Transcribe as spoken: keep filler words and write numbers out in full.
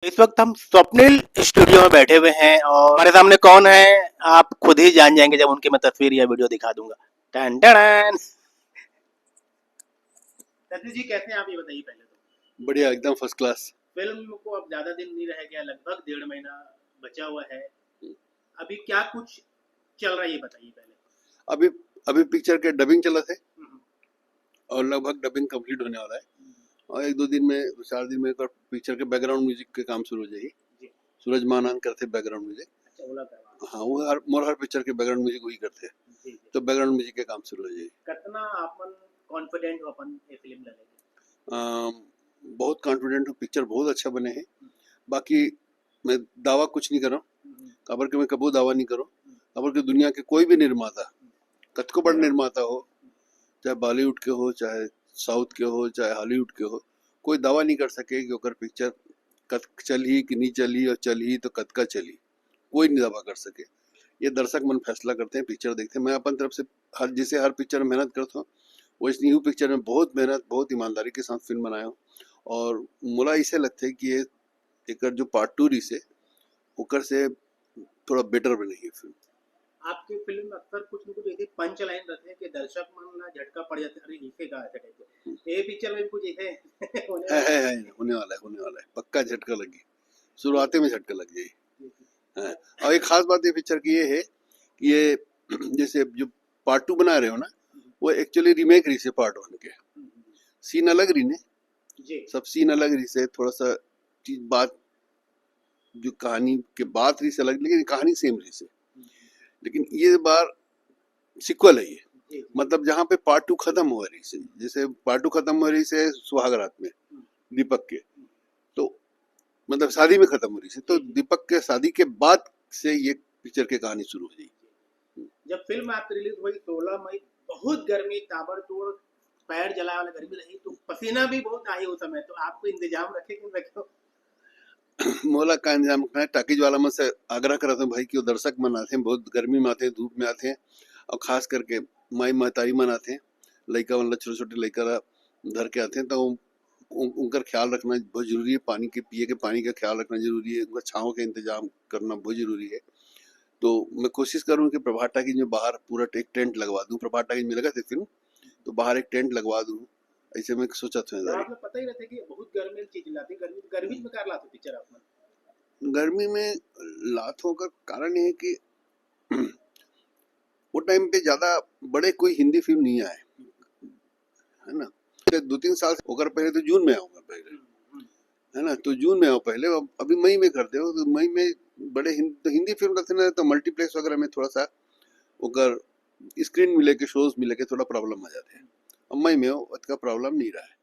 इस वक्त हम स्वप्निल स्टूडियो में बैठे हुए हैं और हमारे सामने कौन है, आप खुद ही जान जाएंगे जब उनकी मैं तस्वीर या वीडियो दिखा दूंगा। Ton ton. सतीश जी, कैसे हैं आप, ये बताइए पहले तो। बढ़िया, एकदम फर्स्ट क्लास। फिल्म को अब ज्यादा दिन नहीं रह गया, लगभग डेढ़ महीना बचा हुआ है। अभी क्या कुछ चल रहा है, ये बताइए पहले। अभी अभी पिक्चर के डबिंग चलत हे हम्म, और लगभग डबिंग कंप्लीट होने वाला है। हम्म। और एक दो दिन में, चार दिन में एक बार पिक्चर के बैकग्राउंड म्यूजिक के काम शुरू हो जाही। जी। सूरज मानान करथे बैकग्राउंड म्यूजिक। अच्छा, ओला करवा। हाँ, वो हर मोर हर पिक्चर के बैकग्राउंड म्यूजिक वही करथे। जी, जी। तो बैकग्राउंड म्यूजिक के काम शुरू हो जाही। कितना आप मन कॉन्फिडेंट हो अपन ये फिल्म ला लेके? अम, बहुत कॉन्फिडेंट हूँ, पिक्चर बहुत अच्छा बने हे। बाकी मैं दावा कुछ नहीं करँव, हम्म, काबर के मैं कबो दावा नहीं करँव। काबर के दुनिया के कोई भी निर्माता, कतको बड़ निर्माता हो, चाहे बॉलीवुड के हो, चाहे साउथ के हो, चाहे हॉलीवुड के हो, कोई दावा नहीं कर सके कि ओकर पिक्चर कत चलही कि नहीं चलही और चलही तो कतका चलही, कोई नहीं दावा कर सके। ये दर्शक मन फैसला करथे, पिक्चर देखथे। मैं अपन तरफ से हर, जैसे हर पिक्चर में मेहनत करथों, वैसे इहू पिक्चर में बहुत मेहनत, बहुत ईमानदारी के साथ फिल्म बनाए हों। और मोला ऐसे लगथे कि ये एकर जो पार्ट टू रहिसे, ओकर से थोड़ा बेटर बने हे फिल्म। आपके फिल्म में अक्सर कुछ न कुछ ऐसे पंच लाइन रहते हैं कि दर्शक मन ला झटका पड़ जाते हैं, "अरे, इसे कहा था?" टाइप के। ये पिक्चर में भी कुछ ऐसे होने है, वाला है, है? है, होने वाला है, होने वाला है, पक्का झटका लगी, शुरुआते में झटका लग जाही। हाँ, और एक खास बात ये पिक्चर की ये है कि ये जैसे जो पार्ट टू बना रहे हो ना, वो एक्चुअली रीमेक रहिसे पार्ट वन के। सीन अलग रहिने, जी। सब सीन अलग रहिसे, थोड़ा सा चीज बात, जो कहानी के बात रहिसे अलग, लेकिन कहानी सेम रहिसे। लेकिन ये बार सीक्वल है ये, जी, जी। मतलब जहाँ पे पार्ट टू खत्म हो रहिसे, जैसे पार्ट टू खत्म हो रहिसे सुहाग रात में दीपक के, तो मतलब शादी में खत्म हो रहिसे, तो जी, जी। दीपक के शादी के बाद से ये पिक्चर के कहानी शुरू हो जाएगी। जब फिल्म आपकी रिलीज हुई सोलह मई, बहुत गर्मी, ताबड़तोड़, पैर जलाए वाला गर्मी रही, तो पसीना भी बहुत आई उस समय, तो आपको इंतजाम रखे कि नहीं रखे? मोला का इंतजाम रखना है, टाकीज वाला मन से आग्रह करत हूँ भाई कि वो दर्शक मन आथे, बहुत गर्मी में आथे, धूप में आथे, और खास करके माई महतारी मन आथे, लइका मन ला, छोटे छोटे लइका ला धर के आथे, तो उन-, उनकर ख्याल रखना बहुत जरूरी है। पानी के, पिए के पानी का ख्याल रखना जरूरी है, उनका छाँव के इंतजाम करना बहुत जरूरी है। तो मैं कोशिश करूँ कि प्रभात टाकीज में बाहर पूरा एक टेंट लगवा दूँ। प्रभात टाकीज में लगथे फिल्म, तो बाहर एक टेंट लगवा दूँ, ऐसे मैं सोचत हूँ। जब आप लोग पता ही रहता है कि बहुत गर्मी में चीज लाते, गर्मी, गर्मी में कार लाते पिक्चर आप लोग? गर्मी में लाथों का कारण ये है कि वो टाइम पे ज्यादा बड़े कोई हिंदी फिल्म नहीं आए, है ना? तो दो तीन साल से, ओकर पहले तो जून में आऊंगा पहले, है ना? तो जून में आओ पहले, अब अभी मई में कर दे हो, तो मई में बड़े हिंद, तो हिंदी फिल्म रहते ना, तो मल्टीप्लेक्स वगैरह में थोड़ा सा ओकर स्क्रीन मिले के, शोज मिले के थोड़ा प्रॉब्लम आ जाते हैं। अब मई में हो, इतना प्रॉब्लम नहीं रहा है।